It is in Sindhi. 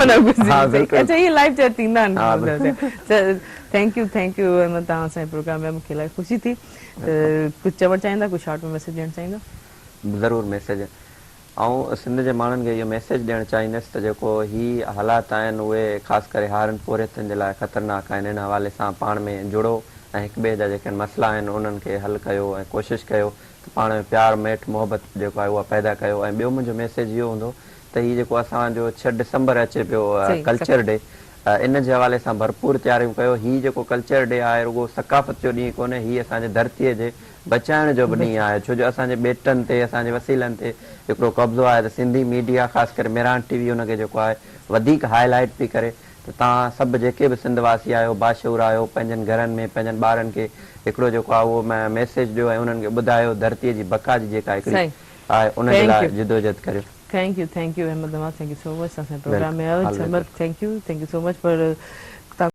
ها بلڪل. اڇا اهي لائيو چيٽ ٿيندا آهن. Thank you thank you Ahmed توهان اسان جي پروگرام ۾ آيا مون کي الاهي خوشي ٿي ڪجهه چوڻ چاهيندا ڪجهه شارٽ ۾ ميسيج ڏيڻ چاهيندا. ضرور ميسيج آئون سنڌ جي ماڻهن کي اهو ميسيج ڏيڻ چاهيندس ته جيڪو هي حالات آهن اهي خاص ڪري هارين پورهيتن جي لاء خطرناڪ آهن ان حوالي سان پاڻ ۾ جڙو ۽ هڪ ٻئي جا جيڪي مسئلا آهن انهن کي حل ڪيو ۽ ڪوشش ڪيو ته پاڻ ۾ پيار ميٺ محبت جيڪو آهي اها پيدا ڪيو ۽ ٻيو منهنجو ميسيج اهو هوندو ته هي جيڪو اسان جو ڇهه ڊسمبر اچي پيو ڪلچر ڊي ان جي حوالي سان ڀرپور تياريون ڪيو هي جيڪو ڪلچر ڊي آهي رڳو ثقافت جو ڏينهن ڪونهي هي اسان جي ڌرتي جي بچائڻ جو به ڏينهن آهي ڇو جو اسان جي ٻيٽن تي اسان جي وسيلن تي هڪڙو قبضو آهي ته سنڌي ميڊيا خاص ڪري مهراڻ ٽي وي ان کي جيڪو آهي وڌيڪ هاء لائيٽ پئي ڪري ته توهان سڀ جيڪي به سنڌ واسي آهيو باشعور آهيو پنهنجن گهرن ۾ پنهنجن ٻارن کي هڪڙو جيڪو آهي اهو ميسيج ڏيو ۽ انهن کي ٻڌايو ڌرتي جي بقا جي جيڪا هڪڙي آهي ان جي لاء جدوجهد ڪريو. Thank you thank you Ahmed Nawaz thank you so much اسان سان پروگرام ۾ آيو Samar thank you thank you so much per